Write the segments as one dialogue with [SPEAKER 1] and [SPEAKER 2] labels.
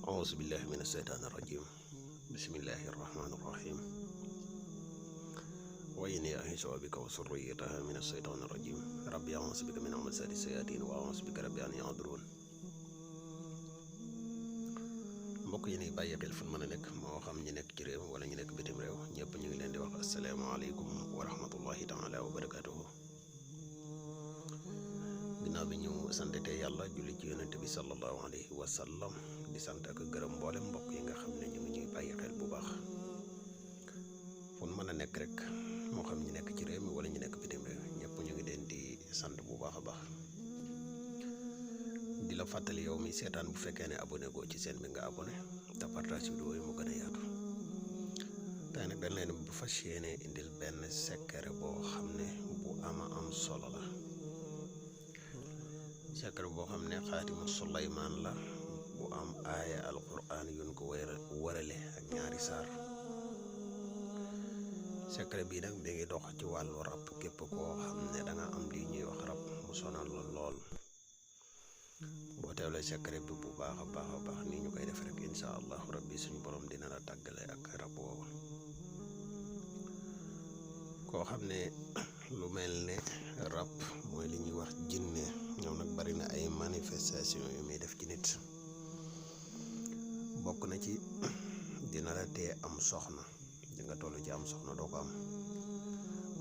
[SPEAKER 1] أعوذ بالله من الشيطان الرجيم بسم الله الرحمن الرحيم وإني أعيذ بك وذريتها من الشيطان الرجيم ربي أعوذ بك من همزات الشياطين وأعوذ بك ربي أن يحضرون mbokk yi ni bàyyi xel fu mën a nekk moo xam ñi nekk ci réew wala ñu nekk bitim réew ñëpp ñu ngi leen di wax asalaamaaleykum wa rahmatullahi taala wa barakatuhu ginnaaw bi ñu santete yàlla julli ci yonente bi sallallahu alayhi wa sallam di sant ak gërëm mboolem mbokk yi nga xam ne ñu ngi ñuy bàyyi xel bu baax fu mën a nekk rek moo xam ñi nekk ci réew mi wala ñu nekk bitim réew ñëpp ñu ngi leen di sant bu baax a baax di la fàttali yow mi seetaan bu fekkee ne abonné goo ci seen bi nga abonné te partage vidéo yi mu gën a yaatu tey nag dañ leen bu fas yéene indil benn secret boo xam ne bu ama am solo la secret boo xam ne xaatimu Suleymaan la bu am aaya alquran yun ko wërale ak ñaari saar secret bii nag mi ngi dox ci wàllu rab képp koo xam ne da nga am lii ñuy wax rab mu sonal la lool boo teewlee secret bi bu baax a baax nii ñu koy def rek insha allahu rabbi suñu borom dina la tàggale ak rab woowu koo xam ne lu mel ne rab mooy li ñuy wax jinne ñoom nag bari na ay manifestation yu muy def ci nit bokk na ci dina la tee am soxna di nga toll ci am soxna doo ko am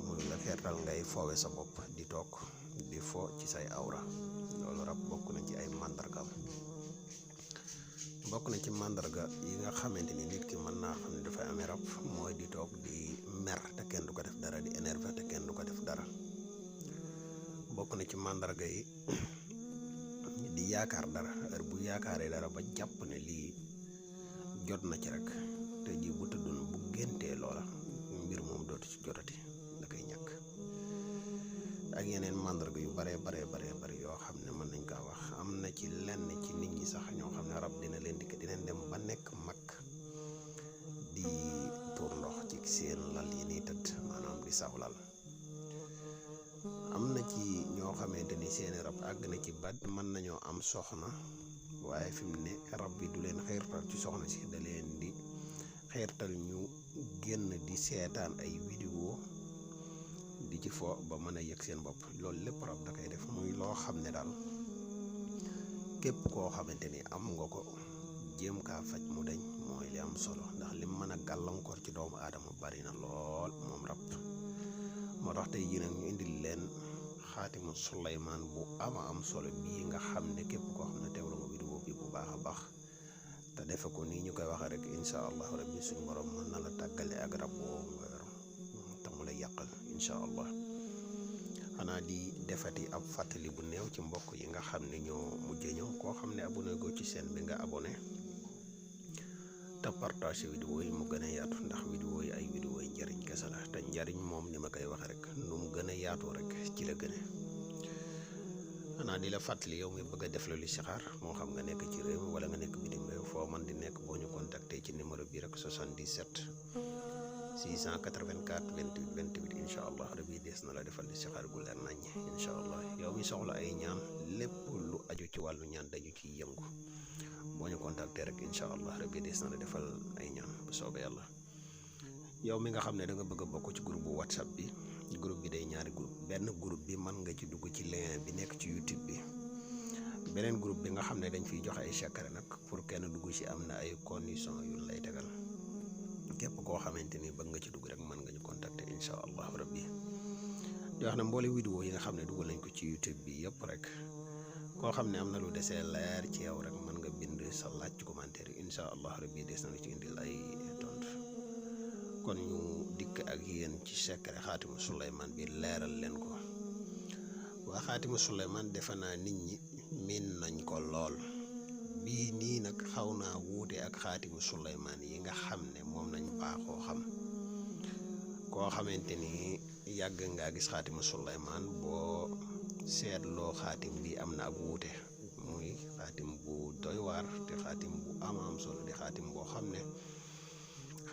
[SPEAKER 1] muy la xeetal ngay foowe sa bopp di toog di fo ci say awra loolu rab bokk na ci ay màndargaam bokk na ci màndarga yi nga xamante ni nit ki mën naa xam ne dafay amee rab mooy di toog di mer te kenn du ko def dara di énervé te kenn du ko def dara bokk na ci màndarga yi di yaakaar dara heure bu yaakaaree dara ba jàpp ne lii jot na ci rek te ji bu tëddoon bu géntee loola mbir moom dootu ci jotati da koy ñàkk ak yeneen màndarga yu bare yoo xam ne mën nañ kaa wax am na ci lenn ci nit ñi sax ñoo xam ne rab dina leen dikk dinañ dem ba nekk mag di tuur ndox ci seen lal yi nii tëdd maanaam di saw lal am na ci ñoo xamante ni seeni rab àgg na ci ba mën nañoo am soxna waaye fi mu ne rab bi du leen xeertal ci soxna si da leen di xeertal ñu génn di seetaan ay vidéo di ci fo ba mën a yëg seen bopp loolu lépp rab da koy def muy loo xam ne daal képp koo xamante ni am nga ko jéem kaa faj mu deñ mooy li am solo ndax lim mën a gàllankoor ci doomu aadama bari na lool moom rab moo tax tey jii nag ñu indil leen xaatimu Suleymaan bu ama am solo bii nga xam ne képp koo xam ne teewlu nga vidéo bi bu baax a baax te defe ko nii ñu koy waxee rek incha allah rabbi suñu borom mën na la tàggale ak rab boobu nga yor te mu lay yàqal incha allah xanaa di defati ab fàttali bu néew ci mbokk yi nga xam ne ñoo mujjee ñëw koo xam ne abonné go ci seen bi nga abonné te partage vidéo yi mu gën a yaatu ndax vidéo yi ay vidéo yi njëriñ kese la te njëriñ moom ni ma koy waxe rek nu mu gën a yaatu rek ci la gëne xanaa di la fàttali yow mi bëgg a def la listixaar moo xam nga nekk ci réew mi wala nga nekk bitim réew foo man di nekk boo ñu contacté ci numéro bi rek 77 684 28 28 incha allah rabi des na la defal listixaar gu leer nañ incha allah yow mi soxla ay ñaan lépp lu aju ci wàllu ñaan dañu ciy yëngu boo ñu contacté rek incha allah rabi des na la defal ay ñaan bu soobee yàlla yow mi nga xam ne da nga bëgg a bokk ci groupe bu whatsapp bi groupe bi day ñaari groupe benn groupe bi mën nga ci dugg ci lien bi nekk ci youtube bi beneen groupe bi nga xam ne dañ fiy joxe ay secret nag pour kenn dugg ci am na ay condition yu lay tegal képp koo xamante ni bëgg nga ci dugg rek mën nga ñu contacter incha allah rabbi di wax ne mboole vidéo yi nga xam ne dugal nañ ko ci youtube bi yëpp rek koo xam ne am na lu desee leer ci yow rek mën nga bind sa laaj ci commentaire yi incha allah rabbi des na la ci indil ay tontu kon ñu dikk ak yéen ci secret xaatimu Suleymaan bi leeral leen ko waa xaatimu Suleymaan defe naa nit ñi miin nañ ko lool bii nii nag xaw naa wuute ak xaatimu Suleymaan yi nga xam ne moom nañ baaxoo xam koo xamante ni yàgg ngaa gis xaatimu Suleymaan boo seetloo xaatim bi am na ak wuute muy xaatim bu doy waar te xaatim bu am solo di xaatim boo xam ne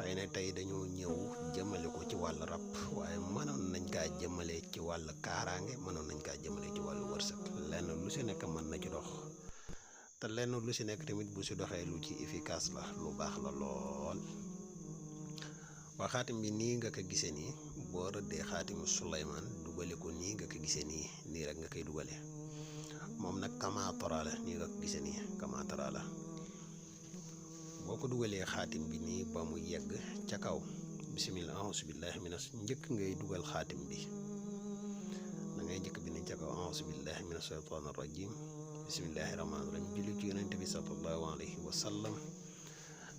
[SPEAKER 1] xëy na tey dañoo ñëw jëmale ko ci wàllu rab waaye mënoon nañ kaa jëmale ci wàllu kaaraange mënoon nañ kaa jëmale ci wàllu wërsëg lenn lu si nekk mën na ci dox te lenn lu ci nekk tamit bu ci doxee lu ci efficace la lu baax la lool. waa xaatim bi nii nga ko gisee nii boo rëddee xaatimu Suleymaan dugale ko nii nga ko gisee nii rek nga koy dugale moom nag kamaatara la nii nga ko gisee nii kamaatara la. boo ko dugalee xaatim bi nii ba mu yegg ca kaw bisimilah auzu billahi minas njëkk ngay dugal xaatim bi da ngay njëkk bi ni ca kaw auzu billahi minas shaytaani rajim bismillahi rahmaani rahim julli ci yonente bi sallallahu alayhi wa sallam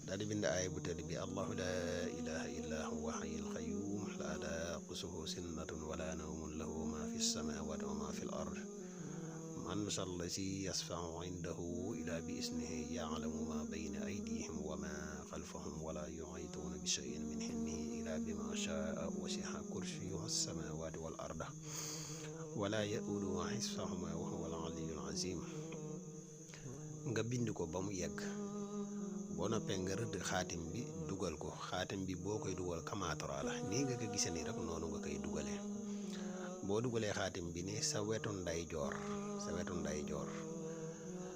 [SPEAKER 1] daal di bind aaya bu tëdd bi allahu laa ilaha illa huwa hayyul qayyum laa taaxuzuhu sinnatun wala nawmun lahu ma fi samawati wa ma fi l ard man allazi yasfau indahu ila bi isnihi ya'lamu ma bayna aydihim wa ma xalfahum wala yuhituuna bi shay'in min ilmihi ila bima shaa wasi'a kursiyuhu as-samawati wal arda wala ya'uduhu hifzuhuma wa huwa al-aliyyul azim. nga bind ko ba mu yegg boo noppee nga rëdd xaatim bi dugal ko xaatim bi boo koy dugal kamaatara la nii nga ko gisee nii rek noonu nga koy dugalee. boo dugalee xaatim bi ni sa wetu ndeyjoor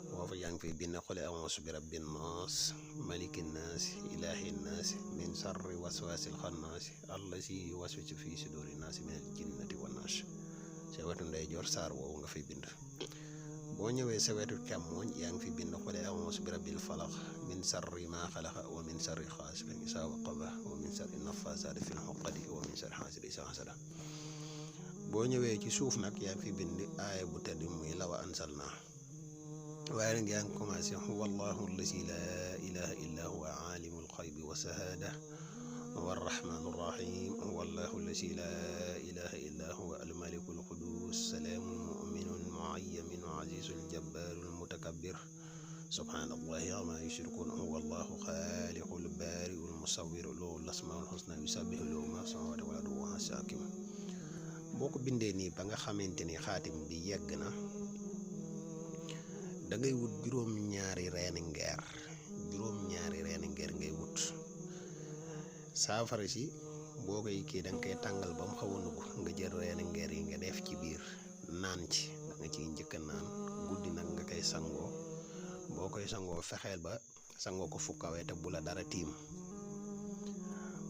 [SPEAKER 1] foofu yaa ngi fi bind qul a'uuzu bi rabbin naas malikin naas ilaahin naas min sarri waswaasil xannaas allazi yuwaswisu fi suduurin naas minal jinnati wan naas. sa wetu ndeyjoor saar woowu nga fay bind. boo ñëwee sa wetu càmmooñ yaa ngi fi bind qul a'uuzu bi rabbil falaq min sarri maa xalaqa wa min sarri xaasiqin izaa waqaba wa min sarri naffaasaati fil uqadi wa min sarri haasidin izaa hasada. boo ñëwee ci suuf nag yaa ngi fi bind aaya bu tedd muy law anzalnaa waaye nag yaa ngi commencé wallahu allazi laa ilaha illa huwa aalimul xaybi wa shahaada warrahmaanu rrahiim wallahu allazi laa ilaha illa huwa almalikul quddus salaamul mu'minul mu'ayyamin azizul jabbaarul mutakabbir subhaanallahi ammaa yushrikuun wallahu xaaliqul baari'ul musawwir lahul asmaa'ul husnaa yusabbihu lahu maa fi samaawaati wal ardi wa huwa al-'aziizul hakiim. boo ko bindee nii ba nga xamante ni xaatim bi yegg na da ngay wut juróom-ñaari reeni ngeer ngay wut. saafara si boo koy kii da nga koy tàngal ba mu xaw a nugg nga jël reeni ngeer yi nga def ci biir naan ci da nga ciy njëkk a naan guddi nag nga koy sangoo. boo koy sangoo fexeel ba sangoo ko fu kawe te bu la dara tiim.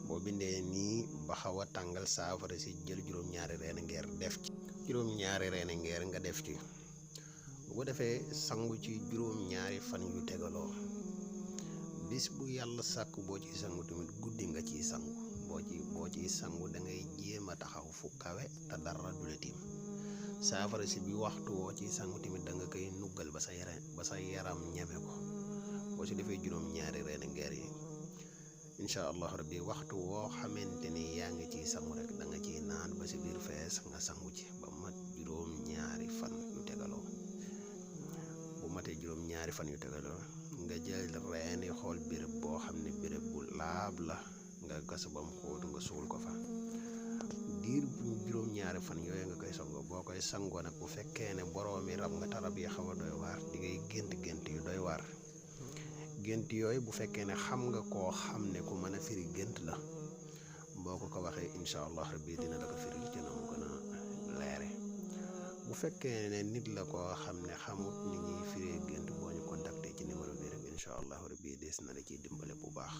[SPEAKER 1] boo bindee nii ba xaw a tàngal saafara si jël juróom-ñaari reeni ngeer def ci nga def ci bu ko defee sangu ci juróom-ñaari fan yu tegaloo. bis bu yàlla sàkk boo ciy sangu tamit guddi nga ciy sangu boo ciy sangu da ngay jéem a taxaw fu kawe te dara du la tiim. saafara si bi waxtu woo ciy sangu tamit da nga koy nuggal ba sa yaram ñeme ko. boo ci defee juróom-ñaari reeni ngeer yi incha allah rabbi waxtu woo xamante ni yaa ngi ciy sangu rek da nga ciy naan ba si biir fees nga sangu ci ba mat juróom-ñaari fan yu tegaloo. bu matee juróom-ñaari fan yu tegaloo nga jël reeni xool béréb boo xam ne béréb bu laab la nga gas ba mu xóot nga suul ko fa. diir bu juróom-ñaari fan yooyu nga koy sangoo boo koy sangoo nag bu fekkee ne boroomi rab nga tarab yi xaw a doy waar di ngay gént yu doy waar. gént yooyu bu fekkee ne xam nga koo xam ne ku mën a firi gént la boo ko waxee incha allah rabbi dina la ko firi ci na mu gën a leere. bu fekkee ne nit la koo xam ne xamut ni ñuy firee gént boo ñu contacté ci numéro bi rek incha allah rabbi des na la ciy dimbale bu baax.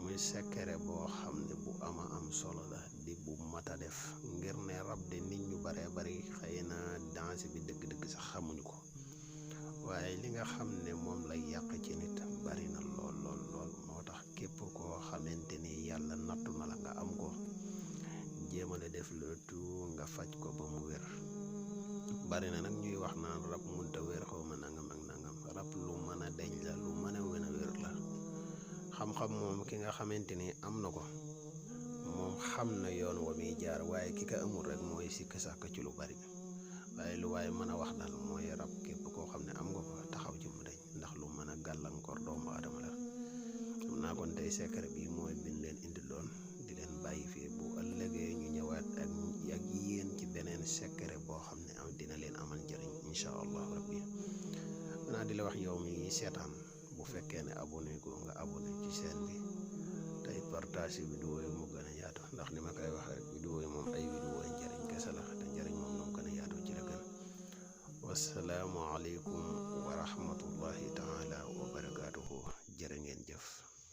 [SPEAKER 1] muy secret boo xam ne bu am solo la di bu mat a def ngir ne rab de nit ñu baree bari xëy na danse bi dëgg-dëgg sax xamuñu ko. waaye li nga xam ne moom lay yàq ci nit bari na lool moo tax képp koo xamante ni yàlla nattu na la nga am ko jéemale def le tout nga faj ko ba mu wér. bari na nag ñuy wax naan rab munta wér xaw ma nangam ak nangam rab lu mën a deñ la lu mën a wér la. xam-xam moom ki nga xamante ni am na ko moom xam na yoon wa muy jaar waaye ki ko amul rek mooy sikk sàkk ci lu bari. waaye lu waaye mën a wax daal mooy rab képp koo xam ne am nga ko taxaw ci mu dañ ndax lu mën a gàllankoor doomu aadama la. xam naa kon tey secret bi mooy bin leen indi loon di leen bàyyi fii bu ëllëgee ñu ñëwaat ak yéen ci beneen secret boo xam ne dina leen amal njëriñ incha allah rabbi. naa di la wax yow mi seetaan bu fekkee ne abonné ko nga abonné ci chaîne bi tey partage vidéo yi mu gën a yaatu ndax ni ma koy waxee vidéo yi moom ay vidéo yi njëriñ kese la te njëriñ moom noonu gën a yaatu ci la gën. wassalaamu aleykum wa rahmatullahi